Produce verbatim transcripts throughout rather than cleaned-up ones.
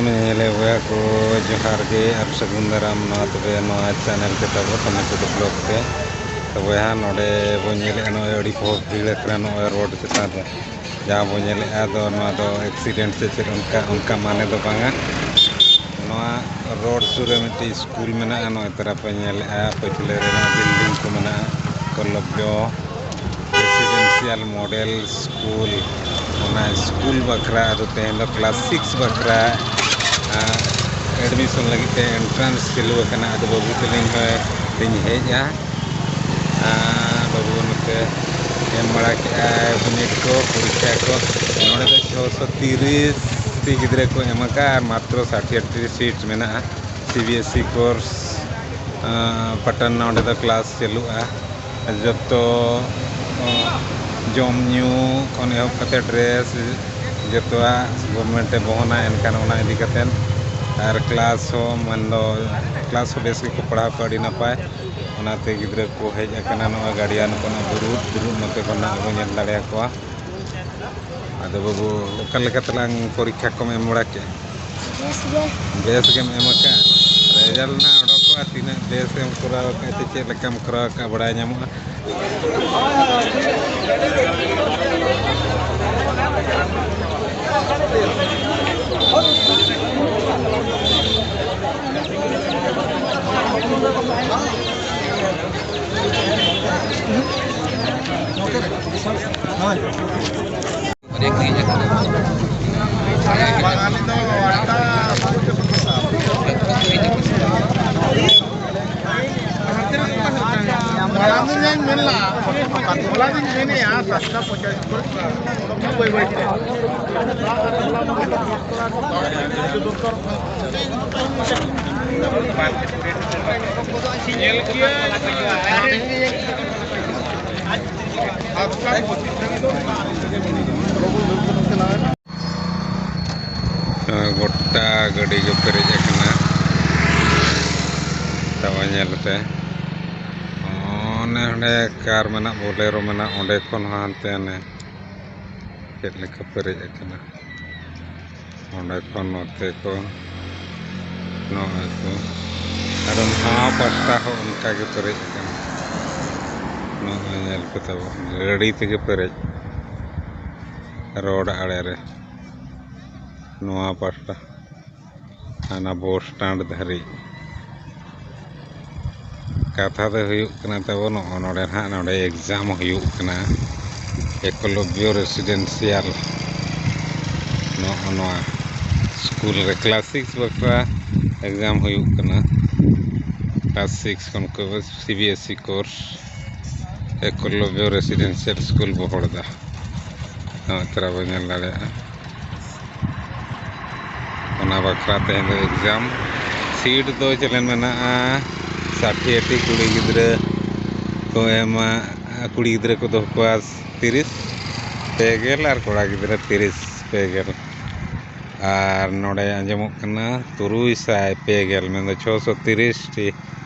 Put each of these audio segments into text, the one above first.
ᱧᱮᱞᱮ ᱵᱚᱭᱦᱟ ᱠᱚ, ᱡᱚᱦᱟᱨ ᱜᱮ ᱟᱨ ᱥᱟᱹᱜᱩᱱ ᱫᱟᱨᱟᱢ᱾ ᱱᱚᱣᱟ ᱛᱚᱵᱮ ᱱᱚᱣᱟ ᱪᱮᱱᱮᱞ ᱠᱮᱛᱟᱵᱚ ᱴᱚᱢᱮᱴᱳ ᱵᱞᱚᱜ ᱛᱮ᱾ ᱛᱚ ᱵᱚᱭᱦᱟ, ᱱᱚᱰᱮ ᱵᱚᱱ ᱧᱮᱞᱮᱫᱼᱟ, ᱱᱚᱜᱼᱚᱭ ᱟᱹᱰᱤ ᱵᱚᱦᱚᱛ ᱵᱷᱤᱲ ᱟᱠᱟᱱᱟ ᱱᱚᱜᱼᱚᱭ ᱨᱳᱰ ᱪᱮᱛᱟᱱ ᱨᱮ᱾ ᱡᱟᱦᱟᱸ ᱵᱚᱱ ᱧᱮᱞᱮᱫᱼᱟ ᱫᱚ, ᱱᱚᱣᱟ ᱫᱚ ᱮᱠᱥᱤᱰᱮᱱᱴ ᱥᱮ ᱪᱮᱫ, ᱚᱱᱠᱟ, ᱚᱱᱠᱟ ᱢᱟᱱᱮ ᱫᱚ ᱵᱟᱝᱟ᱾ ᱱᱚᱣᱟ ᱨᱳᱰ ᱥᱩᱨ ᱨᱮ ᱢᱤᱫᱴᱤᱡ ᱥᱠᱩᱞ ᱢᱮᱱᱟᱜᱼᱟ, ᱱᱚᱜᱼᱚᱭ ᱛᱚᱨᱟ ᱯᱮ ᱧᱮᱞᱮᱫᱼᱟ, ᱯᱟᱹᱪᱷᱞᱟᱹ ᱨᱮᱱᱟᱜ ᱵᱤᱞᱰᱤᱝ ᱠᱚ ᱢᱮᱱᱟᱜᱼᱟ, ᱮᱠᱞᱚᱵᱽᱭᱚ ᱨᱮᱥᱤᱰᱮᱱᱥᱤᱭᱟᱞ ᱢᱚᱰᱮᱞ ᱥᱠᱩᱞ᱾ ᱚᱱᱟ ᱥᱠᱩᱞ ᱵᱟᱠᱷᱨᱟ ᱟᱫᱚ ᱛᱮᱦᱮᱧ ᱫᱚ ᱠᱞᱟᱥ ᱥᱤᱠᱥ ᱵᱟᱠᱷᱨᱟ, ᱟᱸ, ᱮᱰᱢᱤᱥᱚᱱ ᱞᱟᱹᱜᱤᱫ ᱛᱮ ᱮᱱᱴᱨᱟᱱᱥ ᱪᱟᱹᱞᱩ ᱟᱠᱟᱱᱟ᱾ ᱟᱫᱚ ᱵᱟᱹᱵᱩ ᱛᱟᱹᱞᱤᱧ ᱦᱚᱸ ᱞᱤᱧ ᱦᱮᱡᱼᱟ᱾ ᱟᱨ ᱵᱟᱹᱵᱩ ᱱᱚᱛᱮ ᱮᱢ ᱵᱟᱲᱟ ᱠᱮᱜᱼᱟᱭ ᱵᱤᱱᱤᱰ ᱠᱚ, ᱯᱚᱨᱤᱠᱠᱷᱟ ᱠᱚ᱾ ᱱᱚᱰᱮ ᱫᱚ ᱪᱷᱚᱥᱚ ᱛᱤᱨᱤᱥ ᱴᱤ ᱜᱤᱫᱽᱨᱟᱹ ᱠᱚ ᱮᱢ ᱟᱠᱟᱫᱼᱟ ᱟᱨ ᱢᱟᱛᱨᱚ ᱥᱟᱴ ᱟᱴᱴᱤ ᱥᱤᱴ ᱢᱮᱱᱟᱜᱼᱟ᱾ ᱥᱤ ᱵᱤ ᱮᱥ ᱤ ᱠᱳᱨᱥ, ᱟᱸ, ᱯᱟᱴᱟᱱ ᱱᱚᱰᱮ ᱫᱚ ᱠᱞᱟᱥ ᱪᱟᱹᱞᱩᱜᱼᱟ᱾ ᱡᱚᱛᱚ, ᱟᱸ, ᱡᱚᱢ ᱧᱩ ᱠᱷᱚᱱ ᱮᱦᱚᱵ ᱠᱟᱛᱮ ᱰᱨᱮᱥ, ᱡᱚᱛᱚᱣᱟᱜ ᱜᱚᱵᱷᱢᱮᱱᱴ ᱮ ᱵᱚᱦᱚᱱᱟ᱾ ᱮᱱᱠᱷᱟᱱ ᱚᱱᱟ ᱤᱫᱤ ᱠᱟᱛᱮ ᱟᱨ ᱠᱞᱟᱥ ᱦᱚᱸ ᱢᱮᱱᱫᱚ ᱠᱞᱟᱥ ᱦᱚᱸ ᱵᱮᱥ ᱜᱮᱠᱚ ᱯᱟᱲᱦᱟᱣ ᱠᱚᱣᱟ, ᱟᱹᱰᱤ ᱱᱟᱯᱟᱭ᱾ ᱚᱱᱟᱛᱮ ᱜᱤᱫᱽᱨᱟᱹ ᱠᱚ ᱦᱮᱡ ᱟᱠᱟᱱᱟ ᱱᱚᱣᱟ ᱜᱟᱨᱰᱤᱭᱟᱱ ᱠᱚ ᱱᱚᱣᱟ ᱫᱩᱲᱩᱵ ᱫᱩᱲᱩᱵ ᱱᱚᱛᱮ ᱠᱷᱚᱱᱟᱜ ᱵᱚᱱ ᱧᱮᱞ ᱫᱟᱲᱮᱭᱟᱠᱚᱣᱟ᱾ ᱟᱫᱚ ᱵᱟᱹᱵᱩ, ᱚᱠᱟ ᱞᱮᱠᱟ ᱛᱟᱞᱟᱝ ᱯᱚᱨᱤᱠᱠᱷᱟ ᱠᱚᱢ ᱮᱢ ᱵᱟᱲᱟ ᱠᱮᱫᱼᱟ? ᱵᱮᱥ ᱜᱮ᱾ ᱵᱮᱥ ᱜᱮᱢ ᱮᱢ ᱟᱠᱟᱫᱼᱟ? ᱨᱮᱡᱟᱞᱴ ᱱᱟᱜ ᱚᱰᱚᱠᱚᱜᱼᱟ, ᱛᱤᱱᱟᱹᱜ ᱵᱮᱥ ᱮᱢ ᱠᱚᱨᱟᱣ ᱟᱠᱟᱫᱼᱟ ᱥᱮ ᱪᱮᱫ ᱞᱮᱠᱟᱢ ᱠᱚᱨᱟᱣ ᱟᱠᱟᱫᱼᱟ, ᱵᱟᱲᱟᱭ ᱧᱟᱢᱚᱜᱼᱟ᱾ ᱢᱟᱲᱟᱝ ᱫᱚᱧ ᱢᱮᱱ ᱞᱟᱜᱼᱟ, ᱦᱚᱞᱟ ᱫᱚᱧ ᱢᱮᱱᱮᱜᱼᱟ, ᱥᱟᱛᱴᱟ ᱯᱚᱸᱪᱟᱥ ᱠᱚᱨᱮ ᱵᱟᱹᱭ ᱵᱟᱹᱭ ᱛᱮ᱾ ᱧᱮᱞ ᱠᱮᱜᱼᱟ᱾ ᱜᱚᱴᱟ ᱜᱟᱹᱰᱤ ᱜᱮ ᱯᱮᱨᱮᱡ ᱟᱠᱟᱱᱟ᱾ ᱛᱟᱵᱚ ᱧᱮᱞ ᱯᱮ, ᱚᱱᱮ ᱚᱸᱰᱮ ᱠᱟᱨ ᱢᱮᱱᱟᱜ, ᱵᱳᱞᱮᱨᱳ ᱢᱮᱱᱟᱜ, ᱚᱸᱰᱮ ᱠᱷᱚᱱ ᱦᱚᱸ ᱦᱟᱱᱛᱮ ᱦᱟᱱᱮ ᱪᱮᱫ ᱞᱮᱠᱟ ᱯᱮᱨᱮᱡ ᱟᱠᱟᱱᱟ᱾ ᱚᱸᱰᱮ ᱠᱷᱚᱱ ᱱᱚᱛᱮ ᱠᱚ ᱱᱚᱜᱼᱚᱭ ᱠᱚ, ᱟᱨ ᱱᱚᱣᱟ ᱯᱟᱥᱴᱟ ᱦᱚᱸ ᱚᱱᱠᱟ ᱜᱮ ᱯᱮᱨᱮᱡ ᱟᱠᱟᱱᱟ᱾ ᱱᱚᱜᱼᱚᱭ ᱧᱮᱞ ᱯᱮ ᱛᱟᱵᱚᱱ, ᱜᱟᱹᱰᱤ ᱛᱮᱜᱮ ᱯᱮᱨᱮᱡ ᱨᱳᱰ ᱟᱲᱮ ᱨᱮ᱾ ᱱᱚᱣᱟ ᱯᱟᱥᱴᱟ ᱦᱟᱱᱟ ᱵᱚᱥ ᱥᱴᱮᱱᱰ ᱫᱷᱟᱹᱨᱤᱡ᱾ ᱠᱟᱛᱷᱟ ᱫᱚ ᱦᱩᱭᱩᱜ ᱠᱟᱱᱟ ᱛᱟᱵᱚ, ᱱᱚᱜᱼᱚ ᱱᱚᱰᱮ ᱱᱟᱦᱟᱜ ᱱᱚᱰᱮ ᱮᱠᱡᱟᱢ ᱦᱩᱭᱩᱜ ᱠᱟᱱᱟ, ᱮᱠᱞᱚᱵᱽᱭᱚ ᱨᱮᱥᱤᱰᱮᱱᱥᱤᱭᱟᱞ᱾ ᱱᱚᱜᱼᱚ ᱱᱚᱣᱟ ᱥᱠᱩᱞ ᱨᱮ ᱠᱞᱟᱥ ᱥᱤᱠᱥ ᱵᱟᱠᱷᱨᱟ ᱮᱠᱡᱟᱢ ᱦᱩᱭᱩᱜ ᱠᱟᱱᱟ᱾ ᱠᱞᱟᱥ ᱥᱤᱠᱥ ᱠᱷᱚᱱ ᱠᱚ C B S E course, Eklavya residential school ᱵᱚᱦᱚᱲᱫᱟ᱾ ᱱᱚᱜᱼᱚᱭ ᱛᱚᱨᱟ ᱵᱚᱱ ᱧᱮᱞ ᱫᱟᱲᱮᱭᱟᱜᱼᱟ᱾ ᱚᱱᱟ ᱵᱟᱠᱷᱨᱟ ᱛᱮᱦᱮᱧ ᱫᱚ ᱮᱠᱡᱟᱢ᱾ ᱥᱤᱴ ᱫᱚ ᱪᱮᱞᱮᱱ ᱢᱮᱱᱟᱜᱼᱟ, ᱥᱟᱴᱷᱤᱭᱟᱹᱴᱤ ᱠᱩᱲᱤ ᱜᱤᱫᱽᱨᱟᱹ ᱠᱚ ᱮᱢᱟ, ᱠᱩᱲᱤ ᱜᱤᱫᱽᱨᱟᱹ ᱠᱚ ᱫᱚᱦᱚ ᱠᱚᱣᱟ ᱛᱤᱨᱤᱥ ᱯᱮ ᱜᱮᱞ ᱟᱨ ᱠᱚᱲᱟ ᱜᱤᱫᱽᱨᱟᱹ ᱛᱤᱨᱤᱥ ᱯᱮ ᱜᱮᱞ᱾ ᱟᱨ ᱱᱚᱰᱮ ᱟᱸᱡᱚᱢᱚᱜ ᱠᱟᱱᱟ ᱛᱩᱨᱩᱭ ᱥᱟᱭ ᱯᱮ ᱜᱮᱞ, ᱢᱮᱱᱫᱚ ᱪᱷᱚᱥᱚ ᱛᱤᱨᱤᱥ ᱴᱤ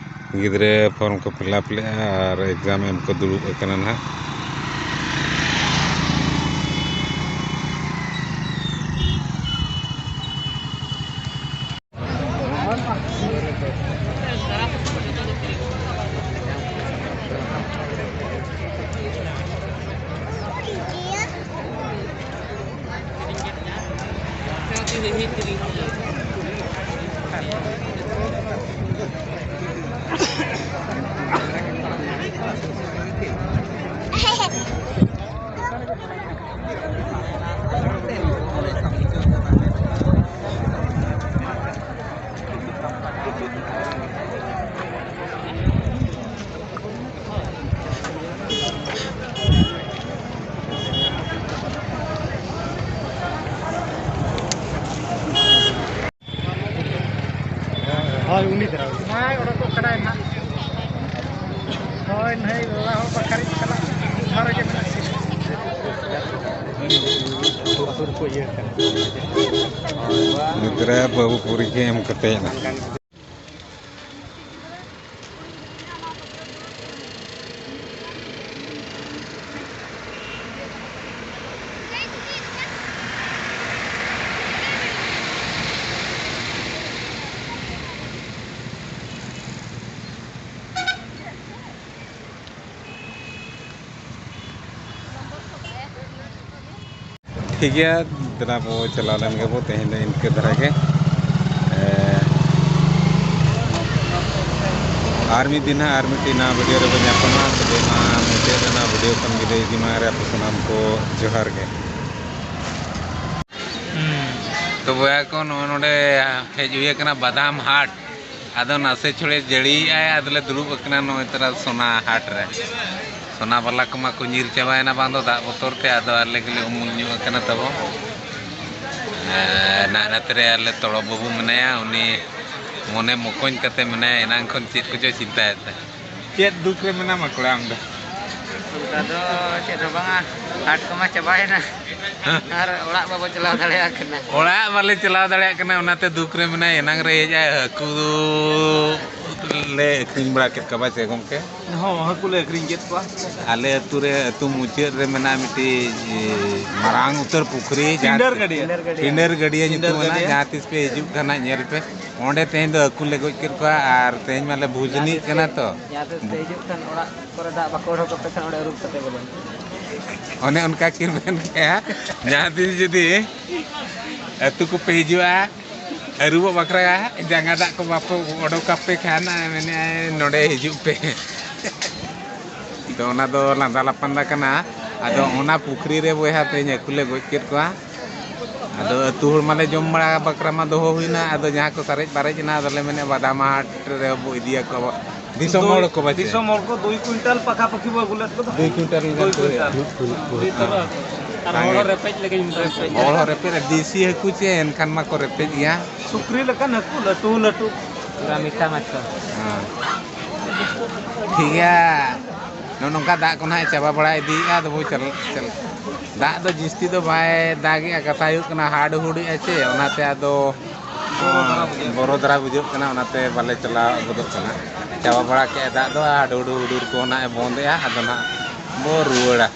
ᱜᱤᱫᱽᱨᱟᱹ ᱯᱷᱚᱨᱢ ᱠᱚ ᱯᱷᱤᱞᱟᱯ ᱞᱮᱫᱼᱟ ᱟᱨ ᱮᱠᱡᱟᱢ ᱮᱢ ᱠᱚ ᱫᱩᱲᱩᱵ ᱟᱠᱟᱱᱟ ᱱᱟᱦᱟᱜ᱾ ᱦᱳᱭ, ᱩᱱᱤ ᱫᱷᱟᱨᱟ᱾ ᱢᱟᱭ ᱚᱰᱚᱠᱚᱜ ᱠᱟᱱᱟᱭ ᱱᱟᱦᱟᱜ᱾ ᱦᱳᱭ, ᱱᱟᱹᱭ ᱵᱟᱵᱟ ᱦᱚᱸ ᱵᱟᱠᱷᱟᱨᱤᱡ ᱪᱟᱞᱟᱜ ᱢᱤᱫ ᱫᱷᱟᱣ ᱨᱮᱜᱮ ᱢᱮᱱᱟᱜ ᱠᱤᱱᱟ᱾ ᱜᱤᱫᱽᱨᱟᱹ ᱵᱟᱹᱵᱩ ᱯᱩᱨᱤ ᱜᱮ ᱮᱢ ᱠᱟᱛᱮ ᱱᱟ᱾ ᱴᱷᱤᱠ ᱜᱮᱭᱟ, ᱫᱮᱞᱟ ᱵᱚ ᱪᱟᱞᱟᱣ ᱞᱮᱱ ᱜᱮᱵᱚ ᱛᱮᱦᱮᱧ ᱫᱚ ᱤᱱᱠᱟᱹ ᱫᱷᱟᱨᱟ ᱜᱮ᱾ ᱮ, ᱟᱨ ᱢᱤᱫ ᱫᱤᱱ ᱦᱟᱸᱜ ᱟᱨ ᱢᱤᱫᱴᱤᱡ ᱱᱟᱣᱟ ᱵᱷᱤᱰᱤᱭᱳ ᱨᱮᱵᱚ ᱧᱟᱯᱟᱢᱟ᱾ ᱛᱚᱵᱮ ᱢᱟ ᱢᱩᱪᱟᱹᱫ ᱨᱮᱱᱟᱜ ᱵᱷᱤᱰᱤᱭᱳ ᱠᱷᱚᱱ ᱵᱤᱫᱟᱹᱭ ᱤᱫᱤ ᱢᱟ᱾ ᱟᱨ ᱟᱯᱮ ᱥᱟᱱᱟᱢ ᱠᱚ ᱡᱚᱦᱟᱨ ᱜᱮ᱾ ᱦᱩᱸ᱾ ᱛᱚ ᱵᱚᱭᱦᱟ ᱠᱚ, ᱱᱚᱜᱼᱚ ᱱᱚᱰᱮ ᱦᱮᱡ ᱦᱩᱭ ᱟᱠᱟᱱᱟ ᱵᱟᱫᱟᱢ ᱦᱟᱴ᱾ ᱟᱫᱚ ᱱᱟᱥᱮ ᱪᱷᱚᱲᱮ ᱡᱟᱹᱲᱤᱭᱮᱜᱼᱟᱭ, ᱟᱫᱚᱞᱮ ᱫᱩᱲᱩᱵ ᱟᱠᱟᱱᱟ ᱱᱚᱜᱼᱚᱭ ᱛᱚᱨᱟ ᱥᱚᱱᱟ ᱦᱟᱴ ᱨᱮ᱾ ᱥᱚᱱᱟ ᱵᱟᱞᱟ ᱠᱚᱢᱟ ᱠᱚ ᱧᱤᱨ ᱪᱟᱵᱟᱭᱮᱱᱟ ᱵᱟᱝ ᱫᱚ ᱫᱟᱜ ᱵᱚᱛᱚᱨ ᱛᱮ, ᱟᱫᱚ ᱟᱞᱮ ᱜᱮᱞᱮ ᱩᱢᱩᱞ ᱧᱚᱜ ᱟᱠᱟᱱᱟ ᱛᱟᱵᱚ᱾ ᱮᱸ, ᱱᱟᱜ ᱱᱟᱛᱮ ᱨᱮ ᱟᱞᱮ ᱛᱚᱲᱚ ᱵᱟᱹᱵᱩ ᱢᱮᱱᱟᱭᱟ, ᱩᱱᱤ ᱢᱚᱱᱮ ᱢᱚᱠᱚᱧ ᱠᱟᱛᱮ ᱢᱮᱱᱟᱭᱟ, ᱮᱱᱟᱝ ᱠᱷᱚᱱ ᱪᱮᱫ ᱠᱚᱪᱚᱭ ᱪᱤᱱᱛᱟᱭᱮᱫ ᱛᱟᱦᱮᱸ᱾ ᱪᱮᱫ ᱫᱩᱠ ᱨᱮ ᱢᱮᱱᱟᱢᱟ ᱠᱚᱲᱟ ᱟᱢ ᱫᱚ? ᱚᱱᱠᱟ ᱫᱚ ᱪᱮᱫ ᱦᱚᱸ ᱵᱟᱝᱟ, ᱦᱟᱴ ᱠᱚᱢᱟ ᱪᱟᱵᱟᱭᱮᱱᱟ᱾ ᱦᱮᱸ᱾ ᱟᱨ ᱚᱲᱟᱜ ᱵᱟᱵᱚ ᱪᱟᱞᱟᱣ ᱫᱟᱲᱮᱭᱟᱜ ᱠᱟᱱᱟ᱾ ᱚᱲᱟᱜ ᱵᱟᱞᱮ ᱪᱟᱞᱟᱣ ᱫᱟᱲᱮᱭᱟᱜ ᱠᱟᱱᱟ, ᱚᱱᱟᱛᱮ ᱫᱩᱠ ᱨᱮ ᱢᱮᱱᱟᱭᱟ᱾ ᱮᱱᱟᱝ ᱨᱮ ᱦᱮᱡ ᱟᱭ, ᱦᱟᱹᱠᱩ ᱞᱮ ᱟᱹᱠᱷᱨᱤᱧ ᱵᱟᱲᱟ ᱠᱮᱫ ᱠᱚᱣᱟ, ᱵᱟᱭ ᱥᱮ ᱜᱚᱢᱠᱮ? ᱦᱚᱸ, ᱦᱟᱹᱠᱩ ᱞᱮ ᱟᱹᱠᱷᱨᱤᱧ ᱠᱮᱫ ᱠᱚᱣᱟ᱾ ᱟᱞᱮ ᱟᱹᱛᱩ ᱨᱮ, ᱟᱹᱛᱩ ᱢᱩᱪᱟᱹᱫ ᱨᱮ ᱢᱮᱱᱟᱜᱼᱟ ᱢᱤᱫᱴᱤᱡ ᱢᱟᱨᱟᱝ ᱩᱛᱟᱹᱨ ᱯᱩᱠᱷᱨᱤ, ᱡᱟᱦᱟᱸ ᱯᱤᱸᱰᱟᱹᱨ ᱜᱟᱹᱰᱭᱟᱹ᱾ ᱯᱤᱸᱰᱟᱹᱨ ᱜᱟᱹᱰᱭᱟᱹ ᱯᱤᱸᱰᱟᱹᱨ ᱧᱩᱛᱩᱢ ᱜᱟᱹᱰᱭᱟᱹ᱾ ᱢᱮᱱᱟᱜᱼᱟ᱾ ᱡᱟᱦᱟᱸ ᱛᱤᱥ ᱯᱮ ᱦᱤᱡᱩᱜ ᱠᱷᱟᱱ ᱦᱟᱸᱜ ᱧᱮᱞ ᱯᱮ᱾ ᱚᱸᱰᱮ ᱛᱮᱦᱮᱧ ᱫᱚ ᱦᱟᱹᱠᱩ ᱞᱮ ᱜᱚᱡ ᱠᱮᱫ ᱠᱚᱣᱟ ᱟᱨ ᱛᱮᱦᱮᱧ ᱢᱟᱞᱮ ᱵᱷᱩᱡᱽᱱᱤᱜ ᱠᱟᱱᱟ ᱛᱚ᱾ ᱡᱟᱦᱟᱸ ᱛᱤᱥ ᱯᱮ ᱦᱤᱡᱩᱜ ᱠᱷᱟᱱ ᱚᱲᱟᱜ ᱠᱚᱨᱮ ᱫᱟᱜ ᱵᱟᱠᱚ ᱚᱰᱚᱠ ᱠᱟᱛᱮ ᱠᱷᱟᱱ ᱚᱸᱰᱮ ᱟᱹᱨᱩᱵ ᱠᱟᱛᱮ ᱵᱚᱞᱚᱱ᱾ ᱚᱱᱮ ᱚᱱᱠᱟ ᱠᱤᱱ ᱢᱮᱱ ᱠᱮᱜᱼᱟ, ᱡᱟᱦᱟᱸ ᱛᱤᱥ ᱡᱩᱫᱤ ᱟᱹᱛᱩ ᱠᱚᱯᱮ ᱦᱤᱡᱩᱜᱼᱟ, ᱟᱹᱨᱩᱵᱚᱜ ᱵᱟᱠᱷᱨᱟ ᱡᱟᱸᱜᱟ ᱫᱟᱜ ᱠᱚ ᱵᱟᱯᱮ ᱚᱰᱚᱠ ᱟᱯᱮ ᱠᱷᱟᱱ, ᱢᱮᱱᱮᱫᱼᱟᱭ, "ᱱᱚᱰᱮ ᱦᱤᱡᱩᱜ ᱯᱮ᱾" ᱛᱚ ᱚᱱᱟ ᱫᱚ ᱞᱟᱸᱫᱟ ᱞᱟᱯᱟᱱᱫᱟ ᱠᱟᱱᱟ᱾ ᱟᱫᱚ ᱚᱱᱟ ᱯᱩᱠᱷᱨᱤ ᱨᱮ ᱵᱚᱭᱦᱟ ᱛᱮᱦᱮᱧ ᱦᱟᱹᱠᱩ ᱞᱮ ᱜᱚᱡ ᱠᱮᱫ ᱠᱚᱣᱟ᱾ ᱟᱫᱚ ᱟᱹᱛᱩ ᱦᱚᱲ ᱢᱟᱞᱮ ᱡᱚᱢ ᱵᱟᱲᱟ ᱵᱟᱠᱷᱨᱟ ᱢᱟ ᱫᱚᱦᱚ ᱦᱩᱭᱱᱟ, ᱟᱫᱚ ᱡᱟᱦᱟᱸ ᱠᱚ ᱥᱟᱨᱮᱡ ᱵᱟᱨᱮᱡ ᱮᱱᱟ, ᱟᱫᱚᱞᱮ ᱢᱮᱱᱮᱫᱼᱟ ᱵᱟᱫᱟᱢ ᱦᱟᱴ ᱨᱮ ᱵᱚ ᱤᱫᱤᱭᱟᱠᱚᱣᱟ ᱫᱤᱥᱚᱢ ᱦᱚᱲ ᱠᱚ ᱯᱟᱪᱮ᱾ ᱫᱤᱥᱚᱢ ᱦᱚᱲ ᱠᱚ ᱫᱩᱭ ᱠᱩᱭᱤᱱᱴᱟᱞ ᱯᱟᱠᱷᱟ ᱯᱟᱠᱷᱤ ᱵᱚ ᱟᱹᱜᱩ ᱞᱮᱫ ᱠᱚᱫᱚ᱾ ᱫᱩᱭ ᱠᱩᱭᱤᱱᱴᱟᱞ ᱜᱟᱱ ᱫᱩᱭ ᱠᱚ ᱠᱩᱭᱤᱱᱴᱟᱞ᱾ ᱦᱩᱭᱩᱜ, ᱦᱩᱭᱩᱜ, ᱦᱩᱭᱩᱜ᱾ ᱟᱨ ᱦᱚᱲ ᱦᱚᱸ ᱨᱮᱯᱮᱡ ᱞᱟᱹᱜᱤᱫ ᱨᱮᱯᱮᱡ᱾ ᱦᱚᱲ ᱦᱚᱸ ᱨᱮᱯᱮᱡ, ᱟᱨ ᱫᱮᱥᱤ ᱦᱟᱹᱠᱩ ᱪᱮ ᱮᱱᱠᱷᱟᱱ ᱢᱟᱠᱚ ᱨᱮᱯᱮᱡ ᱜᱮᱭᱟ᱾ ᱥᱩᱠᱨᱤ ᱞᱮᱠᱟᱱ ᱦᱟᱹᱠᱩ, ᱞᱟᱹᱴᱩ ᱞᱟᱹᱴᱩ᱾ ᱯᱩᱨᱟ ᱢᱤᱴᱷᱟ ᱢᱟᱪᱷᱟ᱾ ᱦᱮᱸ᱾ ᱴᱷᱤᱠ ᱜᱮᱭᱟ, ᱱᱚᱜᱼᱚ ᱱᱚᱝᱠᱟ ᱫᱟᱜ ᱠᱚ ᱱᱟᱦᱟᱜ ᱪᱟᱵᱟ ᱵᱟᱲᱟ ᱤᱫᱤᱭᱮᱫᱼᱟ, ᱟᱫᱚ ᱵᱚ ᱪᱟᱞ-, ᱪᱟᱞ-, ᱫᱟᱜ ᱫᱚ ᱡᱟᱹᱥᱛᱤ ᱫᱚ ᱵᱟᱭ ᱫᱟᱜᱮᱜᱼᱟ, ᱠᱟᱛᱷᱟ ᱦᱩᱭᱩᱜ ᱠᱟᱱᱟ ᱦᱟᱰ ᱦᱩᱰᱩᱭᱮᱫᱼᱟ ᱪᱮ, ᱚᱱᱟᱛᱮ ᱟᱫᱚ, ᱵᱚᱨᱚ ᱫᱷᱟᱨᱟ ᱵᱩᱡᱷᱟᱹᱜ ᱠᱟᱱᱟ, ᱚᱱᱟᱛᱮ ᱵᱟᱞᱮ ᱪᱟᱞᱟᱣ ᱜᱚᱫᱚᱜ ᱠᱟᱱᱟ᱾ ᱪᱟᱵᱟ ᱵᱟᱲᱟ ᱠᱮᱜᱼᱟ ᱫᱟᱜ ᱫᱚ, ᱦᱟᱰ ᱦᱩᱰᱩᱨ ᱦᱩᱰᱩᱨ ᱠᱚ ᱱᱟᱦᱟᱜ ᱮ ᱵᱚᱱᱫᱮᱜᱼᱟ, ᱟᱫᱚ ᱱᱟᱦᱟᱜ ᱵᱚ ᱨᱩᱣᱟᱹᱲᱟ᱾